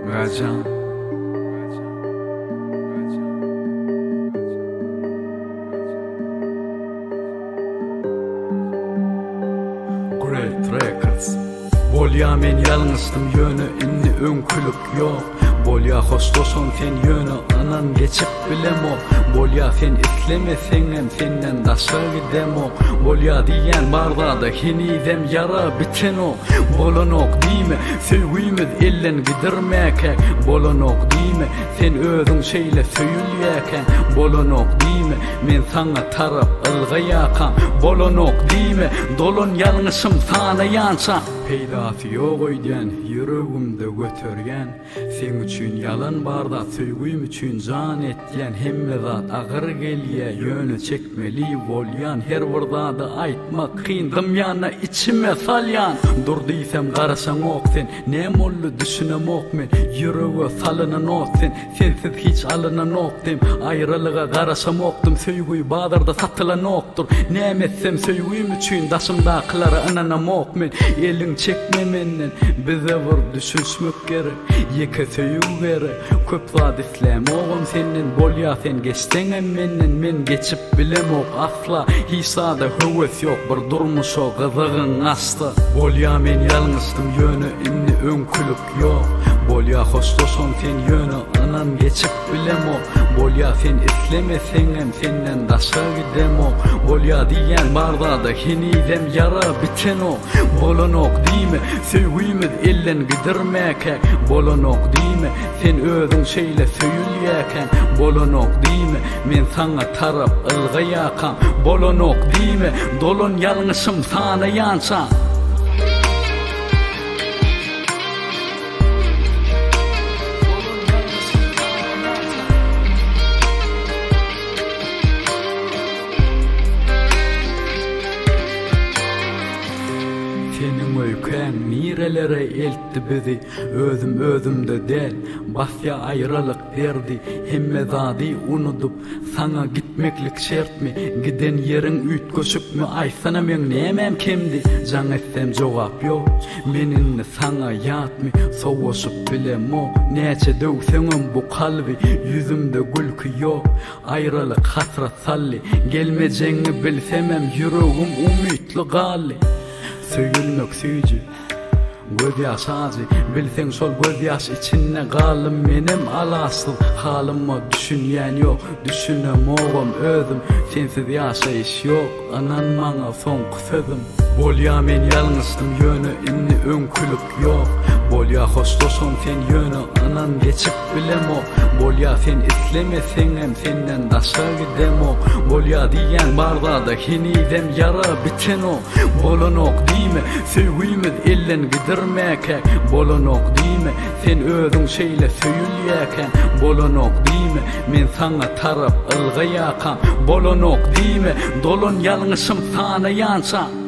Gajan. Great Records. Bolýa men ýalňyşdym ýöne indi öňkülik ýok. Bolýa hoşlaşan sen ýöne ynan geçip bilemok. Bolýa sen islemeseňem senden daşa gidemok. Bolýa diýýän bar zada henizem ýara bitenok. Bolanok diýme söýgimiz elden gidirmäkäk. Bolanok diýme sen özüň şeýle söýülýäkäň. Bolanok diýme men saňa tarap ylgaýakam. Bolanok diýme dolan ýalňyşym sanaýança. Peýdasy ýok öýdýän ýüregimde göterýän. Seň üçin ýalan bar zat söýgüm üçin jan etýän hemme zat agyr gelýä ýöne çekmeli bolýan her bir zady aýtmak kyn dymýana içime salýan dur diýsem garaşaňok sen näme boldy düşünemok men ýürege salynan ot sen sensiz hiç alynanok dem aýralyga garaşamokdym söýgi bazarda satylanokdyr näme etsem söýgüm üçin daşymdakylara ynanamok men eliň çekme menden bize bir düşünişmek Gerek, ýeke söýgi gerek Köp zat islämogam senden Bolýa sen geçseňem menden Men geçip bilemok asla Hiç zada höwes ýok Bir durmuşa gyzygyň gaçsa Bolýa men ýalňyşdym ýöne indi öňkülik ýok Bolýa hoşlaşam sen ýöne ynan geçip bilemok Bolýa sen islemeseňem senden daşa gidemok Bolýa diýýän bar zada henizem ýara bitenok Bolanok diýme, söýgimiz elden gidirmäkäk Bolanok diýme, sen özüň şeýle söýülýäkäň Bolanok diýme, men saňa tarap ylgaýakam Bolanok diýme, dolan ýalňyşym sanaýança. Seniň öýkäň nirelere eltdi bizi Özüm özümde däl, basýa aýralyk derdi Hemme zady unudyp, saňa gitmeklik şertmi Giden ýeriň üýtgeşikmi, aýtsana meň nämäm kemdi Jaň etsem jogap ýok, men indi saňa ýatmy Sowaşyp bilemok, näçe döwseňem bu kalby Ýüzümde gülki ýok, Aýralyk hasrat saldy. Gelmejegňi bilsemem ýüregim umytly galdy. Söýülmek süýji, gözýaş ajy. Bilseň şol gözýaş içinde galdym menem alaçsyz. Halyma düşünýän ýok, düşünemogam özüm. Sensiz ýaşaýyş ýok, ynan maňa soňky sözüm. Bolýa men ýalňyşdym ýöne indi öňkülik ýok. Bolýa hoşlaşam sen ýöne ynan geçip bilemok. Bolýa sen islemeseňem senden daşa gidemok. Bolýa diýýän bar zada henizem ýara bitenok. Bolanok diýme söýgimiz elden gidirmäkäk. Bolanok diýme sen özüň şeýle söýülýäkäň. Bolanok diýme men saňa tarap ylgaýakam. Bolanok diýme dolan ýalňyşym sanaýança.